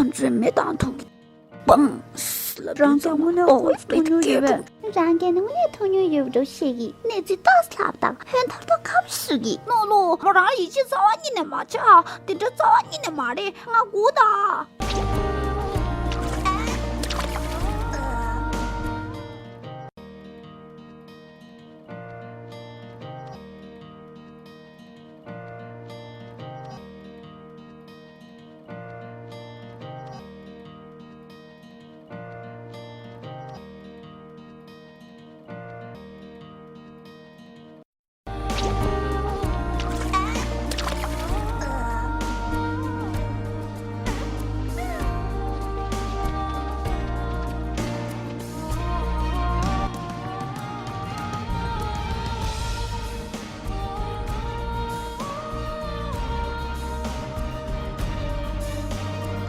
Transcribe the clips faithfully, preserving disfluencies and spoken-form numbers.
ང་ཚོའི་མི་དང་ཐུག་གི་པང་། རང་ཅག་དངོས་གནས་ཁོ་ཚོ་མཐོང་མྱོང་ཡོད་པས། རང་རྒན་དངོས་གནས་མཐོང་མྱོང་ཡོད་འགྲོ་ཤེས་ཀྱི་གནས་ཚུལ་ཏོག་ཙམ་ལབ་དང་ཧོན་ཐོར་ཐོར་ཁ་བ་ཞུ་གི་ནོ་ལོ། མོ་རང་ཡིད་ཆེས་རྩ་བ་ཉིད་ནས་མ་ཆགས། དེ་འདྲ་རྩ་བ་ཉིད་ནས་མ་རེད། ང་སྒུག་དང་།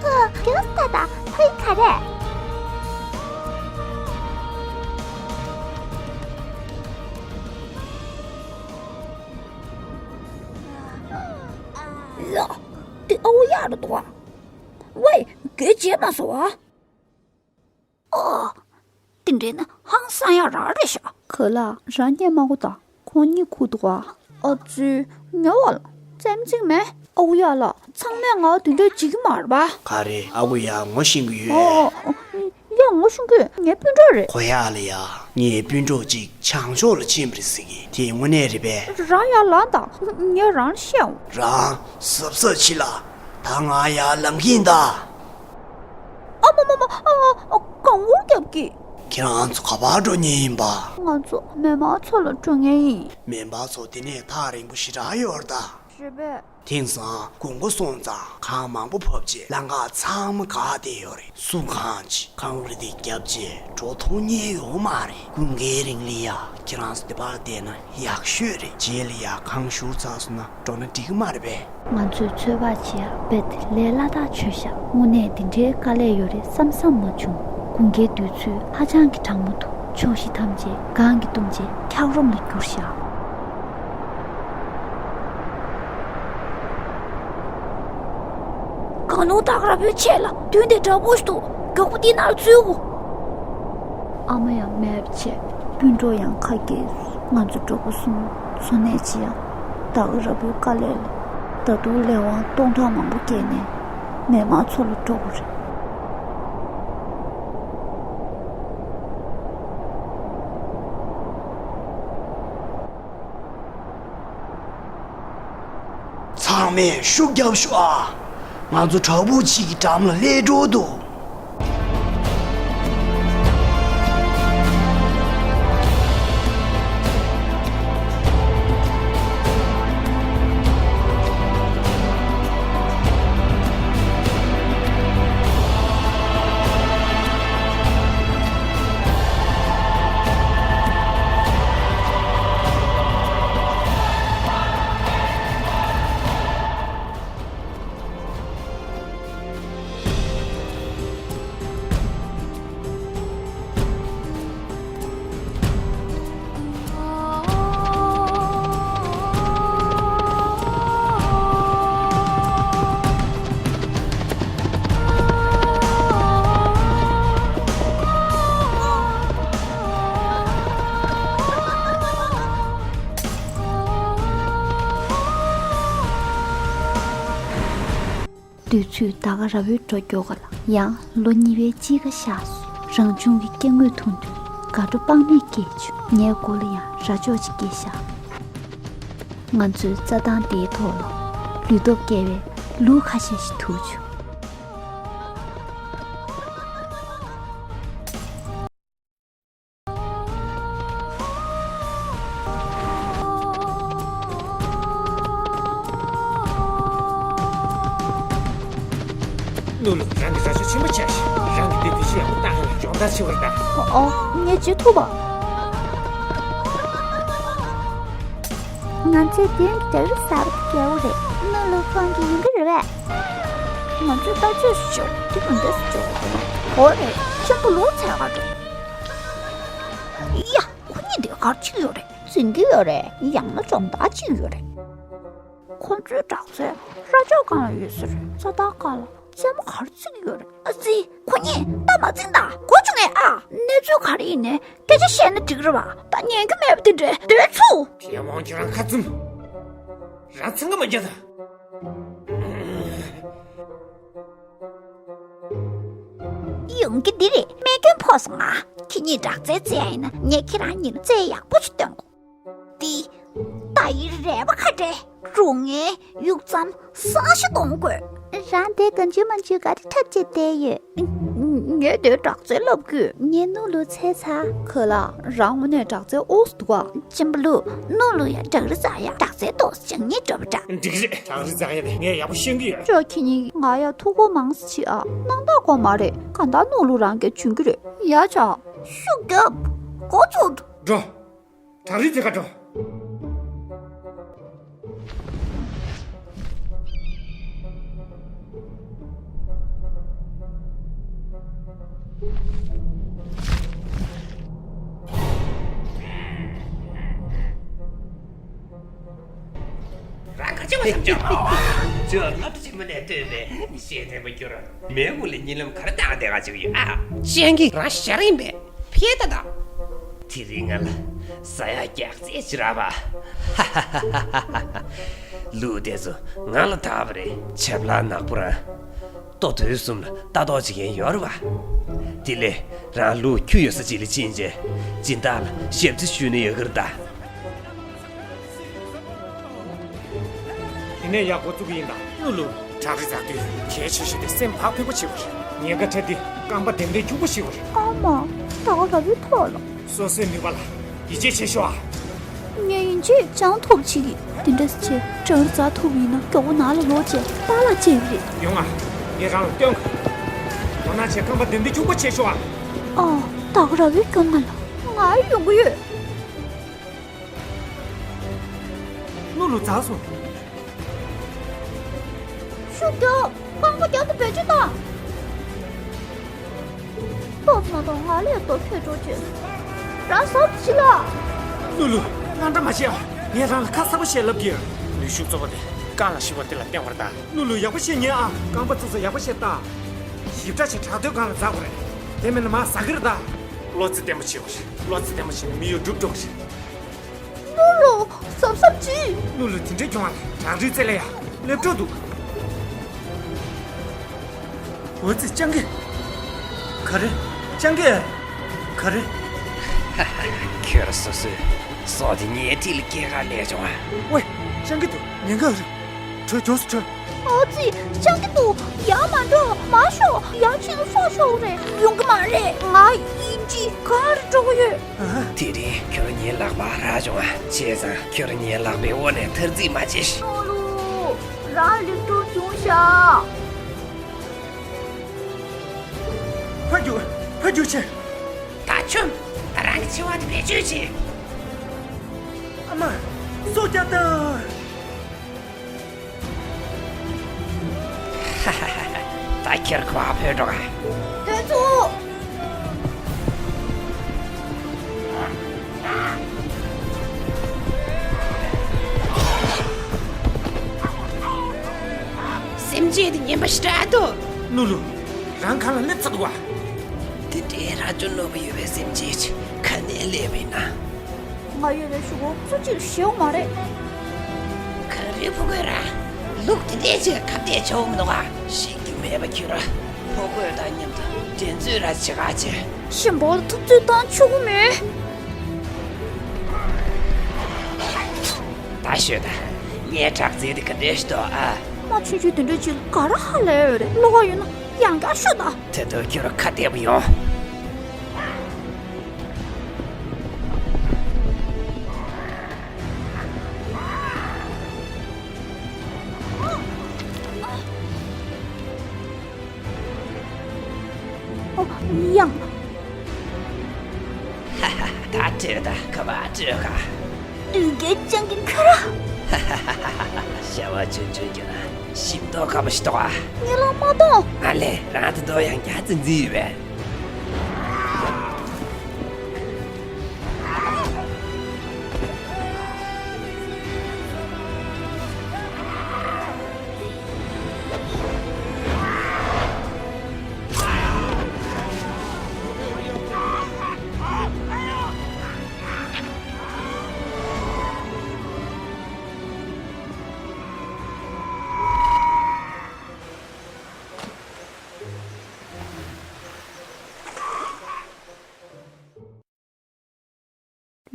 ཨ། རྒྱུགས་ད་ད་ཕུད་ག་རེ། ལགས། དེ་ཨའུ་ཡ་རེད་དོ། ཝེ། འགྱོད་བྱེད་མ་སོང་ཨ། ཨོ། དེ་འདྲ་ན་ཧང་སང་ཡ་རང་རེད་ཤག་ག་ལ་རང་སྐད་མ་གོ་ད། ཁོང་གཉིད་ཁུག་འདུག་ག་ཨ་ཙི། ཉལ་བ་ལ་རྩེད་མོ་རྩེ་གི་མེད། ཨའུ་ཡ་ལགས། ཚང་མས་ང་དེ་འདྲ་བྱེད་ཀྱི་མ་རེད་པ། ག་རེ། ཨ་ཁུ་ཡ་ངོ་ཤེས་ཀྱི་ཡོད། ཨོ། ཨོ། ཡ་ངོ་ཤེས་ཀྱི་ཡོད། ངའི་སྤུན་གྲོགས་རེད། ཁོ་ཡ་ལ་ཡ། ངའི་སྤུན་གྲོགས་གཅིག་བྱང་ཕྱོགས་ལ་ཕྱིན་པ་རེད་ཟེར་གི། དེ་དངོས་གནས་རེད་པས། རང་ཡར་ལངས་དང་། ངས་རང་ལ་བཤད་འོང་། རང་གཟབ་གཟབ་བྱེད་ལ། ད་ང་ཡར་ལངས་ཀྱིན་གདའ། ཨ་མ་མ་མ། ཨ། ཨ། གངས་འཁོར་རྒྱབ་ཀྱི། ཁྱེད་རང་ཚོ་ག་པར་འགྲོ་མཁན་ཡིན་པ། ང་ཚོ་མེ་མར་མཚོ་ལ་འགྲོ་མཁན་ཡིན། མེ་མར་མཚོ་དེ་ནས་ཐག་རིང་པོ་ཞེ་དྲག་ཡོད་རེད་ད། རེད་པས། དེང་སང་དགུན་ཁ་སོང་ཙང་གངས་མང་པོ་བབས་རྗེས་ལམ་ཁ་ཚང་མ་འགག་བསྡད་ཡོད་རེད། སུ་གང་ཅི་གངས་རི་དེ་བརྒྱབ་རྗེས་འགྲོ་ཐུབ་མཁན་ཡོད་མ་རེད། དགུན་ཁའི་རིང་ལ་ཡ་ཁྱེད་རང་ཚོ་དེ་པར་བསྡད་ན་ཡག་ཤོས་རེད། རྗེས་ལ་ཡ་གངས་ཞུར་ཚར་སོང་ན་འགྲོ་ན་འགྲིག་གི་མ་རེད་པས། ང་ཚོས་ཚོད་དཔག་བྱེད་ཡ་རྦད་དེ་ལས་སླ་ཐག་ཆོད་ཤག་དངོས་གནས་འདི་འདྲའི་དཀའ་ལས་ཡོད་རེད་བསམ་བསམ་མ་བྱུང་། དགུན་ཁའི་དུས་ཚོད་ཧ་ཅང་གི་གྲང་མོ་འདུག་ཕྱོགས་བཞི་ཐམས་ཅད་གངས་ཀྱིས་བཏུམས་རྗེས་འཁྱགས་རོམ་ལ་གྱུར་ཤག་གངས་རླུང་སྟག་ར་བོའི་ཆེད་ལ་མདུན་དེ་འདྲ་པོ་ཞིག་འདུག་མགྱོགས་པོ་འདི་ནང་འཛུལ་དགོས། ཨ་མ་ཡང་མེད་པ་བྱས། སྤུན་གྲོགས་ཡང་ཁ་གྱེས། ང་ཚོ་གྲོགས་པོ་གསུམ་འཚོ་གནས་བྱེད་ཡ་སྟག་ར་བོའི་དཀའ་ལས་ལས། ད་དུང་ལས་དབང་སྟོང་ཕྲག་མང་པོ་བསྐྱལ་ནས་མེ་མར་མཚོ་ལ་འགྲོ་དགོས་རེད། ཚང་མས་ཤུགས་རྒྱབ་ཤོག་ཨ། ང་ཚོ་བྲག་ཕུག་གཅིག་གི་འགྲམ་ལ་སླེབས་འགྲོ་འདུག་དུས་ཚོད་ད་ག་ར་བའི་འགྲོ་མགྱོགས་ཀ་ལ་ཡང་ལོ་གཉིས་པའི་དཔྱིད་ཀ་ཤར་སོང་། རང་བྱུང་གི་སྐྱེ་དངོས་མཐོང་དུས་དགའ་སྤྲོ་དཔག་མེད་སྐྱེས་བྱུང་། ངའི་མགོ་ལ་ཡང་རྭ་ཅོ་ཅིག་སྐྱེས་ཤག་ང་ཚོའི་རྩྭ་ཐང་དེའི་ཐོག་ལ་ལུས་སྟོབས་བསྐྱེད་པའི་ལུག་ཁ་ཤས་ཤིག་ཐུག་བྱུང་། ལུ་ལུ། རང་གི་རྭ་ཅོ་ཆེན་པོ་ཆགས་ཤིག་རང་གི་དེ་དུས་ཤི་ཡག་པོ་བཏང་ཡོད་ལ་སྦྱོང་བརྡར་ཆེ་བར་གདའ། ཨོ། ངས་བྱེད་ཐུབ་པ། ང་ཚོའི་མདུན་གྱི་དེ་རུ་ཟ་བ་དེ་རྒྱལ་བོ་རེད། ལུ་ལུ་ཁོང་གི་ཡིན་གྱི་རེད་པས། ང་ཚོས་ལྟ་ཆས་སུ་བྱོས། དེ་མི་འདོད་སུ་བྱོས། འོ་རེད། ཆེན་པོ་ལོ་ཚད་ག་འགྲོ། ཡ། ཁོ་གཉིས་དེ་གར་ཅིག་ཡོད་རེད། འཛིང་གི་ཡོད་རེད། ཡང་ན་སྦྱོང་བརྡར་ཅིག་ཡོད་རེད། ཁོ་ཚོའི་དྲག་རྩལ་རྭ་ཅོ་སྒང་ལ་ཡོད་ས་རེད། རྩྭ་ཐང་སྒང་ལ་ སྲས་མོ་ག་རེ་བརྩི་གི་ཡོད་རེད། ཨ་ཙི། ཁོ་གཉིས་ད་མ་འཛིང་ད། གོ་བྱུང་ངས་ཨ། གནས་ཚུལ་ག་རེ་ཡིན་ནའི་སྐད་ཆ་བཤད་ན་འགྲིག་རེད་བ། ད་ཉན་གི་མེད་པ་དེ་འདྲས་སྡོད་ཚུགས། དེ་དབང་ཁྱོད་རང་ཁ་བཙུམ། རང་ཚང་གི་མ་རྒྱ་ད། ཡོང་གི་འདི་རེད། རྨས་སྐྱོན་ཕོག་སོང་ང་། ཁྱེད་གཉིས་དྲག་རྩལ་རྩེ་ཡ་ཡིན་ན་ངས་ཁྱེད་རང་གཉིས་ལ་རྩལ་ཡག་པོ་ཞིག་སྟོན་དགོས། འདི། ད་ཡི་རལ་པ་ཁ་བྲལ། རུང་ངའི་ཡུག་ཙམ་སང་ཞིག་གཏོང་དགོས། རང་དེ་གང་བྱུང་མང་བྱུང་ག་རེ་འཁྲབ་བྱས་བསྡད་ཡོད། ངས་དེ་དྲག་རྩལ་བསླབ་གི། ངས་ནུ་ལུ་འཚོལ་ཚར། ག་ལ། རང་དངོས་གནས་དྲག་རྩལ་ཨོ་སི་འདུག་ག། གཅེན་པོ་ལུ། ནུ་ལུ་ཡ་དྲག་རི་རྩ་ཡ་དྲག་རྩལ་ཏོག་ཙམ་ངས་འགྲོ་བ་འདྲ། འགྲིག་རེད། དྲག་རི་རྩ་ཡ་དེ་ངས་ཡག་པོ་ཤེས་ཀྱི་ཡོད། ཅོ་ཁྱེད་གཉིས་ང་ཡ་ཐུགས་ཁུར་མང་ཙམ་བྱེད་ཨ། སྣང་དག་གོ་མ་རེད། གང་ལྟར་ནུ་ལུ་རང་གིས་འཇོན་གྱི་རེད། ཡ་ཆ། ཤུགས་རྒྱོབ། འགོ་ཚུགས། འགྲོ། བྲག་རི་དེ་ག་འགྲོ། རང་ག་ཅི་བ་སམ་ཅོ། ཅོ་སློབ་གྲྭ་ཆེན་མོ་ནས་ཐོན་པའི་ཤེས་ལྡན་པ་གྱུར། མའི་ངུ་ལ་གཉིད་ལམ་ག་རེ་བཏང་བསྡད་ག་ཅིག་ཡོད་ཨ། སྤྱན་གྱིས་རང་ཤ་རིང་པས། ཕེ་ད་ད། དེ་རིང་ང་ལ་ཟ་ཡག་རྒྱག་རྩེ་ཅི་རག་པ། ལུག་དེ་ཚོ་ང་ལ་བདག་པ་རེད། ཆབ་ལག་ནག་པོ་རང་ལྟོ་དུས་གསུམ་ལ་ལྟ་རྟོག་བྱེད་མཁན་ཡོད་རེད་པ། དེ་ལས་རང་ལུག་ཁྱུ་ཡོད་ས་ཅིག་ལ་ཕྱིན་རྗེས་སྦྱིན་བདག་ལ་ཞབས་ཕྱི་ཞུས་ན་ཡག་གི་རེད་ད། དེ་ནས་ཡར་འགོ་བཙུགས་ཀྱི་ཡིན་ད། ནུ་ལུ། བྲག་རི་འཛེག་དུས་གལ་ཆེ་ཤོས་དེ་སེམས་བག་ཕེབས་པོ་བྱེད་དགོས་རེད། ཉེན་ཁ་འཕྲད་དུས་རྐང་པ་ལྡེམ་ལྡེམ་རྒྱུག་པོ་བྱེད་དགོས་རེད། ཨ་མ། ད་ག་ར་བའི་ཐོག་ལ། སོ་སོའི་ནུས་པ་ལ་ཡིད་ཆེས་བྱེད་ཤོག་ཨ། ངས་ཡིན་གཅིག་སྦྱང་ཐུབ་བྱེད་ཀྱི། དེ་འདྲ་བྱས་བྲག་རི་འཛེག་ཐུབ་ཡིན་ན་མགྱོགས་པོ་ནང་ལ་ལོག་བྱས་པཱ་ལགས་བྱེད་ཀྱི་རེད། ཡོང་ང་། ངས་རང་ལ་སྟོན་ག། དོ་སྣང་བྱས་རྐང་པ་ལྡེམ་ལྡེམ་རྒྱུག་པོ་བྱེད་ཤོག་ཨ། ཨ། ད་ག་ར་བའི་སྐྱོ་ང་ལ། ང་ཡོང་གི་ཡོད། ནུ་ལུ་འཛེག་སོང་། ཤུགས་རྒྱོབ། རྐང་པ་རྒྱབ་ཏུ་བེད་སྤྱོད་བཏང་། ཏོག་ཙམ་མ་གཏོགས་ང་ལས་སྟོབས་ཁྱོད་འགྲོ་བྱེད། རང་སོབ་ཅི་ལ། ནུ་ལུ། དངངས་སྐྲག་མ་བྱེད་ཨ། ངས་རང་ལ་ཁ་གསལ་པོ་བཤད་ལབ་ཀྱི། ནུས་ཤུགས་གཙོ་བོ་དེ་རྐང་ལག་ཞི་བ་དེ་ལ་བརྟེན་པ་རེད་ད། ནུ་ལུ་ཡག་པོ་བྱེད་ཉན་ཨ། རྐང་པ་ཚུགས་ས་ཡག་པོ་བྱེད་ལྟ། ཞིབ་ཕྲ་བྱས་བྲག་རྡོའི་སྒང་ལ་འཛེག་དགོས་རེད། དེ་མིན་ན་མར་ཟག་གི་རེད་ད། བློ་རྩེ་བརྟན་པོ་བྱེད་དགོས་རེད། བློ་རྩེ་བརྟན་པོ་བྱས་ན་མི་གཡོ་འགྲུབ་འགྲོ་གི་རེད། ནུ་ལུ། གཟབ་གཟབ་གྱིས། ནུ་ལུ་དེ་འདྲའི་གྱོང་བ་ལ་བྲག་རིའི་རྩེ་ལ་ཡ་སླེབས་འགྲོ་འདུག་འོ་ཙི་སྤྱང་ཀི། ག་རེ། སྤྱང་ཀི། ག་རེ། ཁྱོད་སོ་སོའི་སྲོག་དེ་ངའི་འཁྲིས་ལ་སྐྱེལ་ག་སླེབས་བྱུང་ཨ། ཝེ། སྤྱང་ཀི་འདུག་ཉེན་ཁ་རེད། བྲོས་མགྱོགས་སུ་བྲོས། ཨ་ཙི། སྤྱང་ཀི་འདུག་ཡར་མ་འགྲོ། མར་ཤོག་ཡར་ཕྱིན་ན་སྲོག་ཤོར་རེད། ཡོང་གི་མ་རེད། ང་ཡིན་གཅིག་ག་རེ་འགྲོ་གི་ཡོད། དེ་རིང་ཁྱོད་ངའི་ལག་པར་རག་བྱུང་ང་། བྱས་ཙང་ཁྱོད་ངའི་ལག་པའི་འོག་ནས་ཐར་རྩིས་མ་བྱེད། ནུ་ལུ། རང་ལེགས་གྲུབ་བྱུང་ཤག་ཕར་རྒྱུག་ཕར་རྒྱུག་བྱེད། ད་ཆོམ། ད་རང་གི་འཆི་བ་དེ་བེད་སྤྱོད་བྱེད། ཨ་མ། སྲོག་སྐྱབས་དང་། ད་ཁྱེར་ཁོ་ཨ་ཕོད་འགྲོ་ག་ཐོན་ཚུགས། སེམས་ཅན་དེ་ངན་པ་ཞེ་དྲག་འདུག་ནུ་ལུ། རང་གང་ལ་སླེབས་ཚར་འདུག་ག་དེ་འདྲའི་རྭ་ཅོ་རྣོ་པོ་ཡོད་པའི་སེམས་ཅན་ཅིག་ག་ནས་སླེབས་པ་ཡིན་ན། ང་ཡོད་པའི་གཞུག་གུ་སུ་གཅིག་ལ་ཞེད་དགོས་མ་རེད། གངས་རིའི་ཕོ་རྒོད་ར། ལུག་དེ་འདྲས་ཅིག་ཁ་གཏད་བྱ་འོང་མི་འདུག་ག་ཤེས་རྒྱུ་མེད་པ་ཁྱོད་ར། ཕོ་རྒོད་དང་མཉམ་དུ་འགྲན་རྩོད་ར་བྱེད་ག་བྱེད། གཤིན་པོ་ལ་འཐབ་རྩོད་བཏང་ཆོག་གི་མེད། ད་ཤོད་ད། ངའི་དྲག་རྩལ་དེ་ག་འདྲས་ཤི་འདུག་ཨ། རྨ་ཆུང་ཆུང་དེ་འདྲས་ཅིག་ལ་ག་རེ་ཧ་ལས་ཡོད་རེད། བློ་ཁ་ཡོད་ན་ཡང་བསྐྱར་ཤོད་ད། དེ་ལྟར་ཁྱོད་ར་ཁ་གཏད་པོ་ཡོང་། ཨོ། ཡང་། ཧ་ཧ། ད་སྤྲོད་ད། ཁ་བ་སྤྲོད་ག་སྡུག་གི་སྤྱང་ཀི་ཁ་ར། ཧ་ཧ་ཧ་ཧ། བྱ་བ་ཆུང་ཆུང་གྱུར་ན་ཞིམ་མདོག་ཁ་པོ་ཞིག་འདུག་ག་ངས་ལ་མ་གཏོང་། ཨ་ལས། རང་དེ་འདྲ་ཡང་བསྐྱར་འཛིན་འཛིན་ཡོད་པས།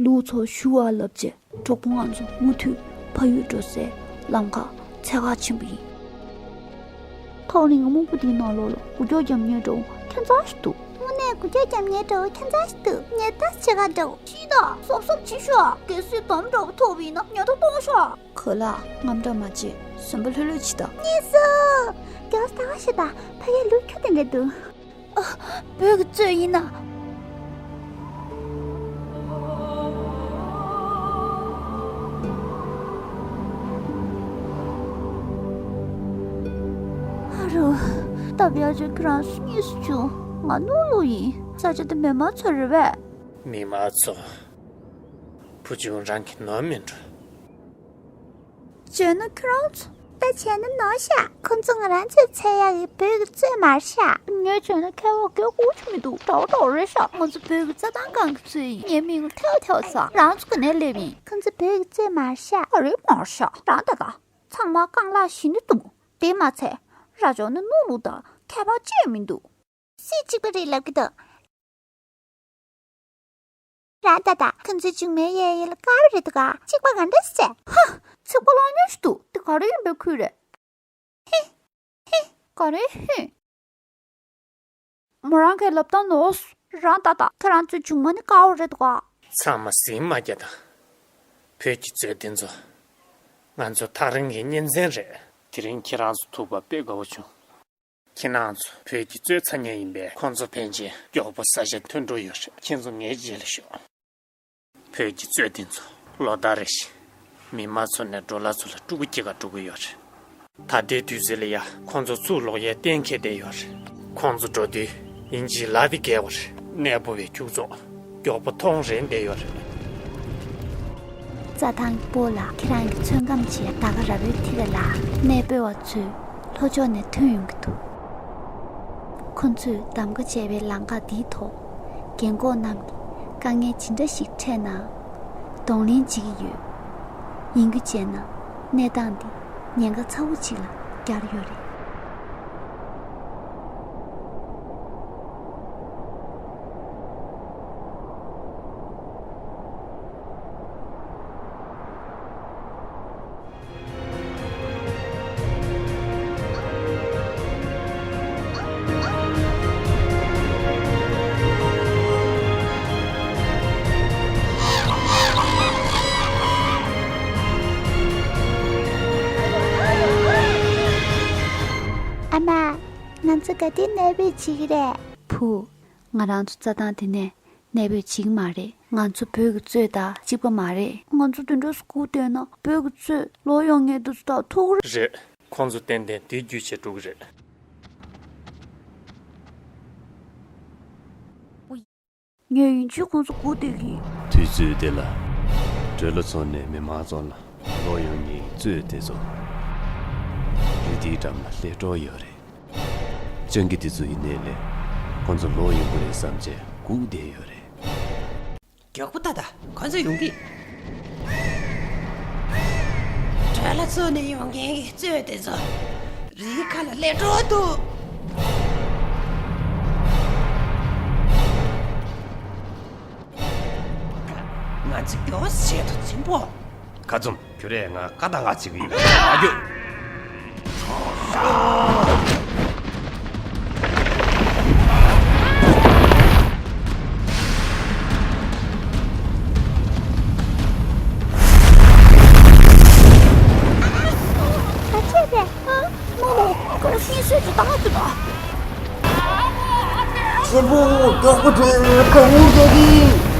ལུག་ཚོ་ཞུ་བ་ལབ་རྗེས་གྲོགས་པོ་ང་ཚོ་མུ་མཐུད་ཕ་ཡུལ་འགྲོ་སའི་ལམ་ཁ་འཚོལ་ག་ཕྱིན་པ་ཡིན། ཐག་རིང་སྨུག་པོ་འདིའི་ནང་ལོགས་ལ་འུར་སྒྱོག་རྒྱབ་མཁན་འདྲ་བོ་ཁྱད་མཚར་ཞིག་འདུག་དངོས་གནས་འུར་སྒྱོག་རྒྱབ་མཁན་འདྲ་བོ་ཁྱད་མཚར་ཞིག་འདུག་ཉེས་ད་བྱེད་ག་འདྲ་བོ། ཤི་ད་སོབ་སོབ་བྱེད་ཤོག་གལ་སྲིད་འདམ་འདྲ་བོ་ཐོབ་པ་ཡིན་ན་ཉེས་ད་གཏོང་ཤོག་གོ་ལ་རྔམ་དྲག་མ་བྱེད། ཟོན་པ་ལྷོད་ལྷོད་བྱེད་ད། གཉིས་སུ། རྒྱགས་ལྟ་བ་ཞིག་དང་ཕ་གིའི་ལུག་ཁྱོད་དེ་འདྲ་འདུག་ཨ། བོད་ཀྱི་གཙོད་ཡིན་ན། ཨ་རོ། སྟབས་ཡག་ཅིག་ཁྱོད་རང་སུ་གཉིས་སུ་བྱུང་། ང་ནོར་ལུག་ཡིན། ས་ཆ་དེ་མི་མང་ཚོ་རེད་པས། མི་མང་ཚོ། བུ་ཆུང་རང་གི་ནོར་མིན་འགྲོ། བྱས་ན་ཁྱོད་རང་ཚོ། ད་བྱས་ན་ནོར་ཤག་ཁོ་ཚོ་ང་རང་ཚོའི་འཚོལ་ཡག་གི་བོད་ཀྱི་གཙོད་མ་རེད་ཤག་ངས་བྱས་ན་ཁྱད་པར་ག་གེ་ཅིག་མི་འདུག་འདྲ་བོ་འདྲ་བོ་རེད་ཤག་ང་ཚོ་བོད་ཀྱི་རྩྭ་ཐང་སྒང་གི་གཙོད་ཡིན། ངའི་མིང་ལ་ཐེའུ་ཐེའུ་ཟེར། རང་ཚོ་ག་ནས་སླེབས་ཡིན། ཁོ་ཚོ་བོད་ཀྱི་གཙོད་མ་རེད་ཤག་ཨ་རེད་མ་རེད་ཤག་རང་ལྟ་ད། ཚང་མ་རྐང་ལག་ཞི་ནི་འདུག་དེ་མ་ཚད་རྭ་ཅོ་ནི་ནོར་ལུག་དང་ཁྱད་པར་ཅི་ཡང་མི་འདུག་སུས་གཅིག་པ་རེད་ལབ་ཀྱི་འདུག་རང་ལྟ་ད། ཁོ་ཚོའི་མཇུག་མའི་གཡས་གཡོན་ལ་དཀར་པོ་རེད་འདུག་ག་གཅིག་པ་ག་འདྲ་སེ། ཧ། ཚིག་པ་ལོག་ཉོན་ཞིག་འདུག་དེ་ག་རེ་ཡིན་པའི་ཁུལ་རེད། ཧི། ཧི། ག་རེ་ཧི། མོ་རང་གི་ལབ་སྟངས་ནོར་སོང་། རང་ལྟ་ད། ཁྱེད་རང་ཚོའི་མཇུག་མ་ནི་དཀར་པོ་རེད་འདུག་ག་ཚང་མ་ཟིང་མ་རྒྱག་ད། བོད་ཀྱི་གཙོད་དེ་ཚོ་ང་ཚོ་ཐག་རིང་གི་གཉེན་ཚན་རེད། དེ་རིང་ཁྱེད་རང་ཚོ་ཐུག་པ་དཔེ་དགའ་བོ་བྱུང་། ཁྱེད་རང་ཚོ་བོད་ཀྱི་གཙོད་འཚོལ་མཁན་ཡིན་པས། ཁོང་ཚོ་ཕལ་ཆེར་མགྱོགས་པོ་ས་ཆར་ཐོན་འགྲོ་ཡོད་རེད། ཁྱེད་ཚོ་ངའི་རྗེས་ལ་ཤོག་བོད་ཀྱི་གཙོད་དེ་ཚོ་ལོ་ལྟར་རེ་བཞིན་མི་མང་ཚོ་ནས་འབྲོག་ལྷ་ཚོ་ལ་ཕྲུ་གུ་སྐྱེ་ག་འགྲོ་གི་ཡོད་རེད། ད་ལྟའི་དུས་ཚོད་ལ་ཡ་ཁོང་ཚོ་ཚུར་ལོག་ཡའི་གཏན་འཁེལ་བསྡད་ཡོད་རེད། ཁོང་ཚོ་འགྲོ་དུས་ཡིན་གཅིག་ལག་དེ་འགེལ་བ་རེད། གནས་སྤོ་བའི་ཁྱུ་ཚོགས་མགྱོགས་པོ་མཐོང་རན་བསྡད་ཡོད་རེད། རྩྭ་ཐང་གི་སྤོ་ལགས། ཁྱེད་རང་གི་ཚོད་བགམ་བྱས་ད་ག་ར་བོའི་ཐིག་ག་ལ་གནས་སྤོ་བ་ཚོས་ལྷོ་ཕྱོགས་ནས་ཐོན་ཡོང་གི་འདུག་ཁོ་ཚོས་གདམ་ག་བྱས་པའི་ལམ་ཁ་འདིའི་ཐོག་རྒན་འཁོགས་རྣམས་ཀྱིས་དཀའ་ངལ་ཇི་འདྲ་ཞིག་འཕྲད་ནའང་གདོང་ལེན་བྱེད་ཀྱི་ཡོད། ཡིན་རྒྱུ་བྱས་ན་གནས་སྟངས་འདི་ཉེན་ཁ་ཚ་བོ་ཅིག་ལ་གྱར་ཡོད་རེད། ཨ་མ། ང་ཚོ་ག་དུས་གནས་སྤོས་བྱེད་ཀྱི་རེད། བུ། ང་རང་ཚོ་རྩྭ་ཐང་འདི་ནས་གནས་སྤོས་བྱེད་ཀྱི་མ་རེད། ང་ཚོ་བོད་ཀྱི་གཙོད་དང་གཅིག་པ་མ་རེད། ང་ཚོ་དེ་འདྲ་སྒུག་བསྡད་ན་བོད་ཀྱི་གཙོད་ལོག་ཡོང་མཁན་དེ་ཚོ་དང་ཐུག་རེད། ཁོང་ཚོ་ཏན་ཏན་དེ་རྒྱུ་བྱས་འགྲོ་གི་རེད། ངས་ཡིན་གཅིག་ཁོང་ཚོ་སྒུག་བསྡད་ཀྱི་ཡིན། དུས་ཚོད་དེ་ལ་འབྲོག་ལྷ་ཚོ་ནས་མི་མང་ཚོ་ལ་ལོག་ཡོང་མཁན་གཙོད་དེ་ཚོ་རི་དེའི་འགྲམ་ལ་སླེབས་འགྲོ་ཡོད་རེད། སྤྱང་ཀི་དེ་ཚོ་ཡིན་ནའི་ལས་ཁོང་ཚོ་ལོག་ཡོང་གི་རེད་བསམ་བྱས་སྒུག་བསྡད་ཡོད་རེད། མགྱོགས་པོ་ལྟ་ད། ཁོ་ཚོ་ཡོང་གི། འབྲོག་ལྷ་ཚོ་ནས་ཡོང་མཁན་གྱི་གཙོད་དེ་ཚོ་རིའི་ཁ་ལ་སླེབས་འགྲོ་འདུག་ང་ཚོ་མགྱོགས་པོ་བྱེད་དུ་འཛིན་པོ། ཁ་ཚུམ། ཁྱོད་རས་ང་བཀའ་བཏང་ག་བྱེད་ཀྱི་ཡོད། ཨ་ཁྱོད། ད་ཆད་པས། ཨ། མ་ལོ། ཁོ་སྙན་སེང་ཅིག་བཏང་གི་ད། ཆེན་པོ། མགྱོགས་པོ་བྱོས། གང་འུར་བྱས་ཀྱི།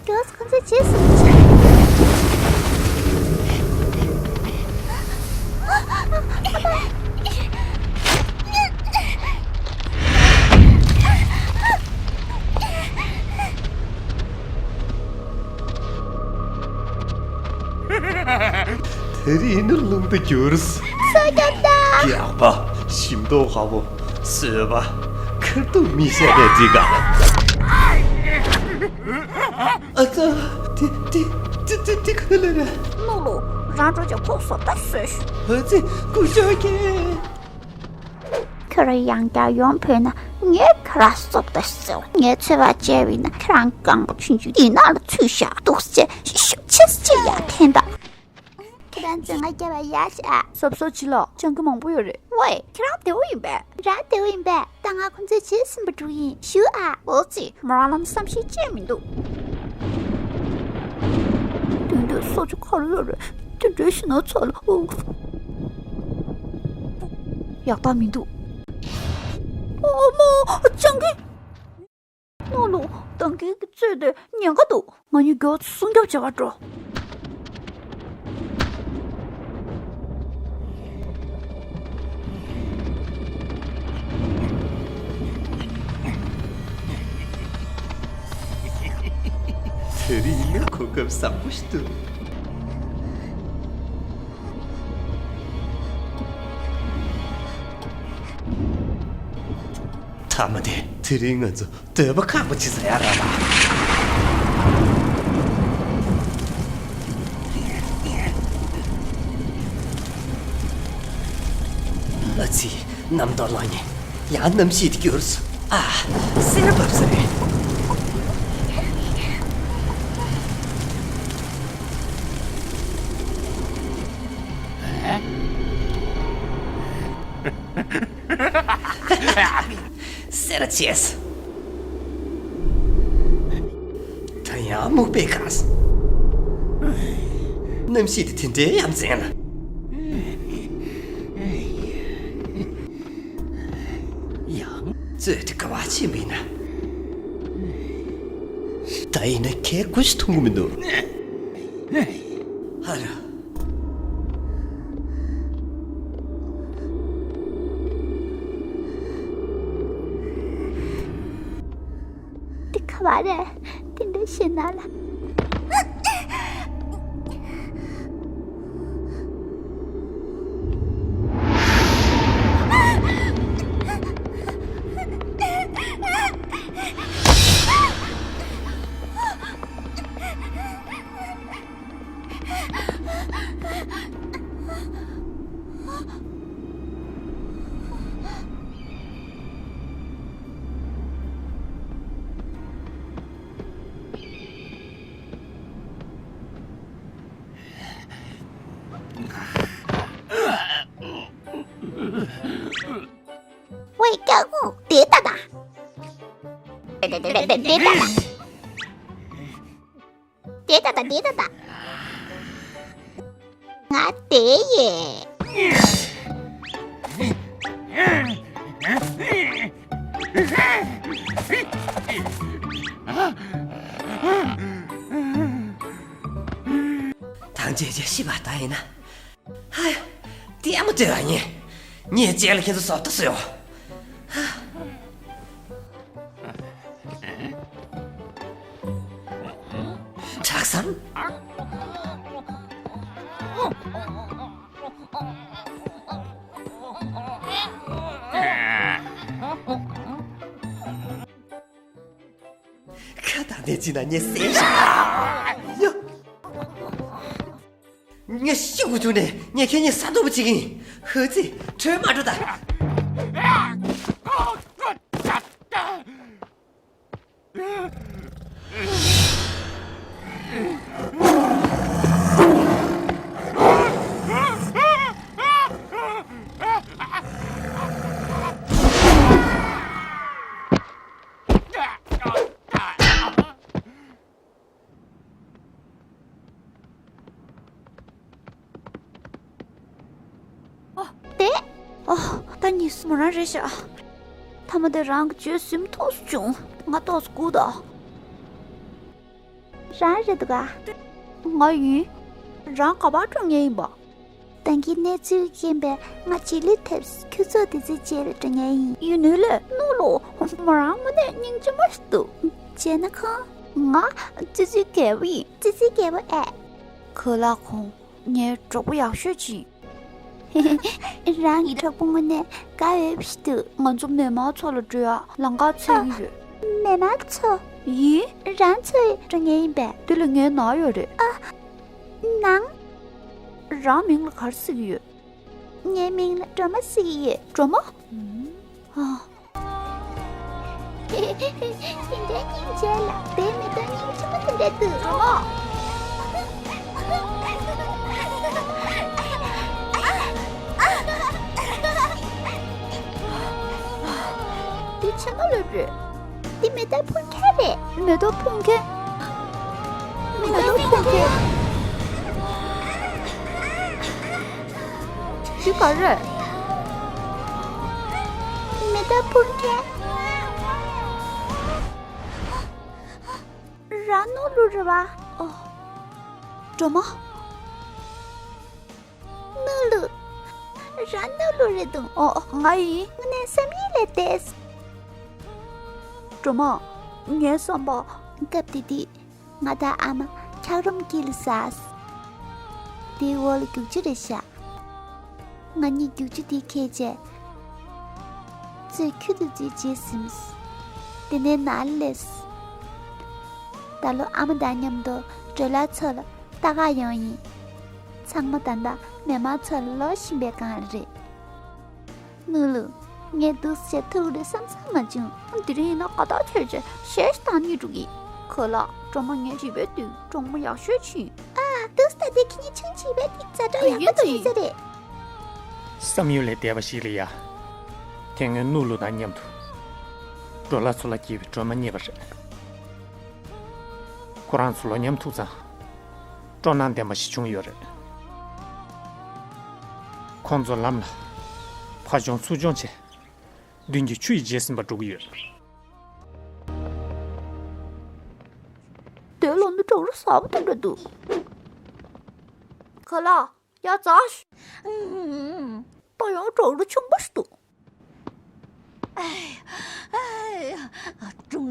ཁྱོད་ཚོ་ཁོ་ཚོའི་རྗེས་སུ་མི་ཆགས། དེ་རིང་ནི་རླུང་དུ་གྱུར། ཡག་པ། ཞིམ་མདོག་ཁ་པོ། བཟོས་པ། ཁ་ཐུག་མི་བཤད་པའི་འདི་ག་ཨ་ཙ། དེ་དེ་དེ་དེ་དེ་ག་ལ་རེད། ནོ་ལོ། རང་འགྲོ་ཅག་ཁོག་སོབ་ད་བཟོས་ཤི། ཨ་ཙི། སྐུ་ཞབས་ཀྱིས། ཁྱོད་རང་ཡང་བསྐྱར་ཡོང་ཕོད་ན་ངས་ཁྱོད་རང་སོབ་ད་བཟོས། ངས་ཚོད་དཔག་བྱས་པ་ཡིན་ན་ཁྱོད་རང་རྐང་པ་ཆུང་ཆུང་འདི་ནང་ལ་ཚུད་བཞག་འདུག་སེ་ཤུགས་ཆེ་ཆེ་ཡར་འཐེན་དང་། ཁྱེད་རང་ཚོས་ང་རྒྱབ་པ་ཡག་ཤག་སོབ་སོབ་བྱེད་ལ་སྤྱང་ཀི་མང་པོ་ཡོད་རེད། ཝེ། ཁྱེད་རང་བདེ་པོ་ཡིན་པས། རང་བདེ་པོ་ཡིན་པས། ད་ང་ཁོང་ཚོའི་རྗེས་ཟིན་པ་འགྲོ་གི་ཡིན། བཞུགས་ཨ། ཨོ་ཙི། མོ་རང་ལ་བསམ་ཤེས་ཅི་ཡང་མི་འདུག་དེ་འདྲའི་སོ་ཆུ་ཁ་ལོ་ལོ་རེད། དེ་འདྲའི་ཤི་ན་ཚ་ལ། ཨོ། ཡག་པ་མི་འདུག་ཨོ་མོ། སྤྱང་ཀི། ནོ་ལོ། སྤྱང་ཀི་གིས་གཙོས་ཏེ་ཉེན་ཁ་འདུག་ང་གཉིས་མགྱོགས་སྲུང་སྐྱོབ་བྱེད་ག་འགྲོ། དེ་རིང་ནི་གོ་སྐབས་བཟང་པོ་ཞིག་འདུག་མཐའ་མ་དེ། དེ་རིང་ང་ཚོ་འདོད་པ་ཁག་པོ་བྱེད་ས་ཡ་ར་ལ། ཨ་ཙི། གནམ་ཐོག་ལངས་ནས་ཡང་གནམ་གཤིས་དེ་འགྱུར་སོང་། ཨ། སེར་བབས་ས་རེད། སེར་བྱས། ད་ཡང་སྨུག་པས་གང་སོང་། གནམ་གཤིས་དེ་དེ་འདྲའི་ཡ་མཚན་ལ། ཡང་གཙོད་དེ་ག་བ་ཕྱིན་པ་ཡིན་ན། ད་ཡིན་ན་ཁལ་དགུ་ཞིག་མཐོང་གི་མི་འདུག་ཨ་ར། འདི་ག་བ་རེད། དེ་འདྲ་ཞིག་ན་ལ། ཝེ། སྐྱག་ཁུང་དེ་ལྟ་ད། དེ་ལྟ་ད། དེ་ལྟ་ད། དེ་ལྟ་ད། ང་དེ་ཡིན། ཐང་ཅེ་ཅེ་ཤི་བ་ད་ཡིན་ན། ཧ། ལྟད་མོ་ལྟོས་པ་ཡིན། ངས་རྗེས་ལ་ཁྱེད་ཚོ་བཟོ་ལྟ་བཟོས་ཡོང་། ཧ། དྲག་ཟམ། ཁ་བཏང་དེ་ཅི་ན་ངས་བསད་ཤག་ཡ། ངས་ཤི་དགོས་བྱུང་ནས་ངས་ཁྱེད་གཉིས་ཟ་འདོད་པོ་བྱེད་ཀྱི་ཡིན། ཧི་ཙི། བྲོས་མ་འགྲོ་ད། ཨ། དེ། ཨ། ད་ཉིས་མོ་རང་རེད་ཤག་མཐའ་མ་དེ་རང་གི་བརྗོད་ཟིན་ཐུགས་སུ་བྱུང་། ང་ཏོག་ཙམ་སྒུག་དང་། རང་རེད་འདུག་ག་ང་ཡིན། རང་ག་པར་འགྲོ་མཁན་ཡིན་པ། ད་གིན་གནས་ཚུལ་རྐྱེན་པས་ང་རྗེས་ལུས་ཐེབས། ཁྱུ་ཚོགས་དེ་ཚོའི་རྗེས་ལ་འགྲོ་མཁན་ཡིན། ཡིན་ནོ་ལེ། ནོ་ལོ། མོ་རང་དངོས་གནས་སྙིང་རྗེ་མོ་ཞིག་འདུག་བྱས་ན་ཁོང་། ང་ཙི་ཙིའི་རྒྱལ་པོ་ཡིན། ཙི་ཙིའི་རྒྱལ་པོ་ཨེ། ཁོ་ལ་ཁོང་ངའི་གྲོགས་པོ་ཡག་ཤོས་ཅིག་རང་གི་གྲོགས་པོ་དངོས་གནས་དགའ་འོས་ཤིག་འདུག་ང་ཚོ་མེ་དམར་མཚོ་ལ་འགྲོ་ཡ་ལམ་ཁ་འཚོལ་གྱི་ཡོད། མེ་དམར་མཚོ། ཡིན། རང་ཚོ་འགྲོ་མཁན་ཡིན་པས། དེ་ལ་ངའི་ནང་ཡོད་རེད། ཨ། ནང་། རང་མིང་ལ་ག་རེ་ཟེར་གྱི་ཡོད། ངའི་མིང་ལ་སྒྲོལ་མ་ཟེར་གྱི་ཡོད། སྒྲོལ་མ། ཨ། དེ་འདྲའི་སྙིང་རྗེ་ལ་དེའི་མེ་ཏོག་སྙིང་རྗེ་པོ་དེ་འདྲ་འདུག་སྒྲོལ་མ། འདི་ཕྱི་མ་ལོས་རེད། འདི་མེ་ཏོག་འཕུར་མཁན་རེད། མེ་ཏོག་འཕུར་མཁན། མེ་ཏོག་འཕུར་མཁན། འདི་ག་རེད། མེ་ཏོག་འཕུར་མཁན། རང་ནོར་ལུག་རེད་བ། ཨོ། སྒྲོལ་མ། ནོར་ལུག་རང་ནོར་ལུག་རེད་འདུག་ཨོ། ང་ཡིན། དངོས་གནས་བསམ་ཡུལ་ལས་འདས། སྒྲོལ་མ། ངའི་བསམ་པ། སྐབས་དེ་དུས་ང་དང་ཨ་མ་འཁྱགས་རོམ་དཀྱིལ་ལ་ཟགས། དེའི་འོག་ལ་རྒྱུག་ཆུ་རེ་བཞག་ང་གཉིས་རྒྱུག་ཆུ་དེ་འཁྱེར་བྱས། གཙོད་ཁྱུ་དེ་ཚོའི་རྗེས་ཟིན། དེ་ནས་ནཱ་ལ་སླེབས། ད་ལོ་ཨ་མ་དང་མཉམ་དུ་སྒྲོལ་ལགས་མཚོ་ལ་ལྟ་ག་ཡོང་ཡིན། ཚང་མ་ད་ལྟ་མེ་དམར་མཚོ་ལ་ལོག་བཞིན་པའི་སྒང་ལ་རེད། ནོར་ལུག་ངས་འདུག་སེ་ཐུག་རེད་བསམ་བསམ་མ་བྱུང་། དེ་རིང་ཡིན་ན་དགའ་ཐག་ཆོད་བྱས་གཞས་ཤིག་བཏང་སྙིང་འདོད་ཀྱི། ཁོ་ལགས། སྒྲོལ་མ་ངའི་བྱིས་པའི་དུས་གྲོགས་མོ་ཡག་ཤོས་ཅིག་ཡིན། ཨ། འདུག་སེ་ད་ལྟའི་ཁྱེད་གཉིས་ཆུང་བྱིས་པའི་དུས་ཛ་དྲག་ཡག་པོ་ཅིག་ཡིན་ས་རེད། བསམ་ཡུལ་ལས་འདས་པ་ཞིག་ལ་ཡ། དེ་སྔོན་ནོར་ལུག་དང་མཉམ་དུ་སྒྲོལ་ལགས་མཚོ་ལ་སྐྱེས་པའི་སྒྲོལ་མ་རྙེད་པ་རེད། ཁོ་རང་ཚོ་ལོ་མཉམ་ཐུག་ཙང་སྤྲོ་སྣང་ལྡན་པ་ཞིག་བྱུང་ཡོད་རེད། ཁོང་ཚོ་ལམ་ལ་ཕར་མཆོང་ཚུར་མཆོང་བྱས། མདུན་གྱི་ཆུ་ཡི་རྗེས་ཟིན་པ་འགྲོ་གི་ཡོད། དེ་ལ་ནི་བྲག་རི་ཟབ་པོ་དེ་འདྲ་འདུག་ཁོ་ལགས། ཡ་ཙག་ད་ཡང་བྲག་རི་ཆུང་པོ་ཞིག་འདུག་ཨེ། ཨེ།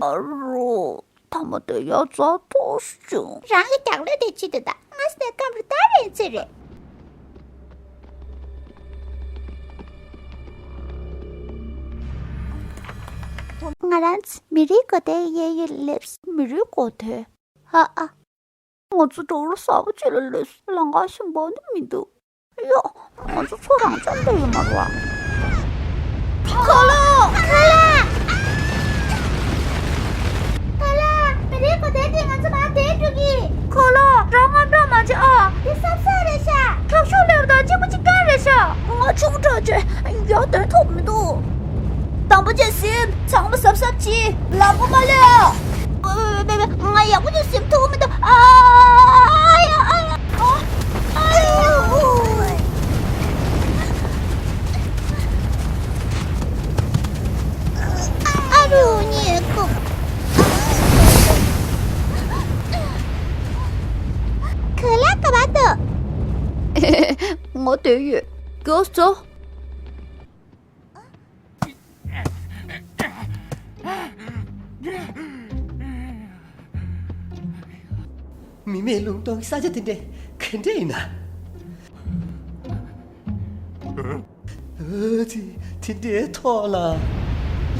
ཨ་རོ། མཐའ་མ་དེ་ཡ་ཙག་ཏོག་ཙམ་བྱུང་། རང་གི་རྒྱག་ལས་དེ་ཅི་འདུག་ད་ང་སྟེ་སྐམ་རུ་ལྟ་རེད་ཚེ་རེད། ང་རང་ཚོ་མི་རིགས་གོ་དེ་གཡས་གཡོན་སླེབས། མི་རིགས་གོ་དེ། ཧ་ཨ། ང་ཚོ་བྲག་རི་ཟབ་པོ་ཅིག་ལ་སླེབས། ལམ་ཁ་ཞིག་འབབ་ནི་མི་འདུག་ཡ། ང་ཚོ་མཚོ་རང་འཚམ་དུ་ཡོད་མ་རེད་བ། ཁོ་ལོ། ཁོ་ལ། ཁོ་ལ། མི་རིགས་གོ་དེ་དེ་ང་ཚོ་མར་དེད་འགྲོ་གི་ཁོ་ལོ། རང་དངངས་སྐྲག་མ་བྱེད་ཨ། དེ་སྲབ་སྲབ་རེད་ཤག་ཁྲག་ཤུགས་སླེབས་དང་གཅིག་པ་གཅིག་རྐྱང་རེད་ཤག་ང་ཆུང་དྲགས་བྱས་ཡར་དོན་ཐུབ་མི་འདུག་དམ་པ་ཅན་སེམས། ཚང་མ་གཟབ་གཟབ་གྱིས། ལམ་ཁ་མ་ལྷོད་ཨ། ང་ཡག་པོ་ཅིག་ཟིན་ཐུབ་མི་འདུག་ཨ་ཡ་ཨ་ཡ་ཨ། ཨ་ཡོ། ཨ་རུ་ཉེ་ཁུག་ཁོ་ལ་ག་པར་འདུག་ངོ་སྡོད་ཡོད། གོ་སོ། མི་མེད་ལུང་སྟོང་གི་ས་ཆ་དེ་འདྲ་ག་འདྲ་ཡིན་ན། ཨ་ཙི། དེ་འདྲའི་ཐོག་ལ།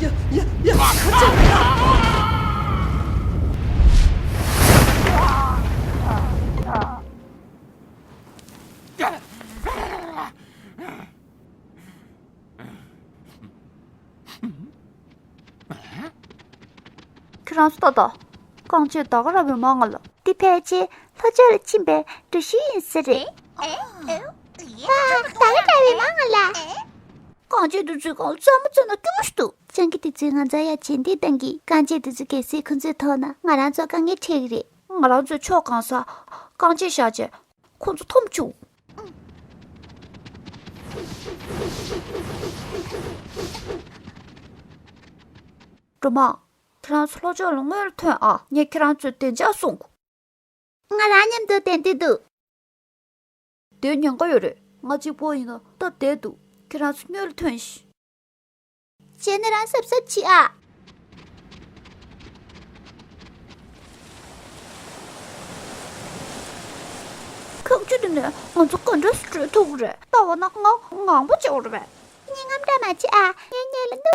ཡ་ཡ་ཡ། ཁ་ཆེ། ཁྱེད་རང་ཚོ་ལྟ་དང་། རྐང་རྗེས་ད་ག་རང་བའི་མ་ང་ལ། འདི་ཕལ་ཆེར་ལྷོ་ཕྱོགས་ལ་ཕྱིན་པའི་འགྲུལ་བཞུད་ཡིན་ས་རེད། ཨ། ད་ག་རང་བའི་མ་ང་ལ། རྐང་རྗེས་འདི་ཚོའི་སྒང་ལ་རྩེད་མོ་རྩེ་ན་སྐྱིད་པོ་ཞིག་འདུག་སྤྱང་ཀི་དེ་ཚོས་ང་ཚོར་ཡ་རྗེས་འདེད་བཏང་གི་རྐང་རྗེས་དེ་ཚོ་གལ་སྲིད་ཁོ་ཚོས་མཐོང་ན་ང་རང་ཚོར་དཀའ་ངལ་འཕྲད་ཀྱི་རེད། ང་རང་ཚོས་ཕྱོགས་གང་སར་རྐང་རྗེས་བཞག་བྱས་ཁོ་ཚོ་འཐོམ་བཅུག་སྒྲོལ་མ། ཁྱེད་རང་ཚོ་ལྷོ་ཕྱོགས་ལ་སྔོན་ལ་ཐོན་ཨ། ངས་ཁྱེད་རང་ཚོའི་བདེ་འཇགས་སྲུང་། ང་རང་མཉམ་དུ་བསྡད་འདོད་འདུག་སྡོད་ཉེན་ཁ་ཡོད་རེད། ང་གཅིག་པོ་ཡིན་ན་སྟབས་བདེ་འདུག་ཁྱེད་རང་ཚོ་སྔོན་ལ་ཐོན་ཤིག་བྱས་ན་རང་གཟབ་གཟབ་བྱེད་ཨ། ཐག་གཅོད་དེ་ནས་ང་ཚོ་ག་འདྲ་སེ་བྲོས་ཐུབ་ཀྱི་རེད། ལྟ་བ་ན་ང་ངང་པོ་བྱེད་དགོས་རེད་པས། ངས་རྔམ་སྐྲག་མ་བྱེད་ཨ། ངས་ངེད་ལ་གནོད།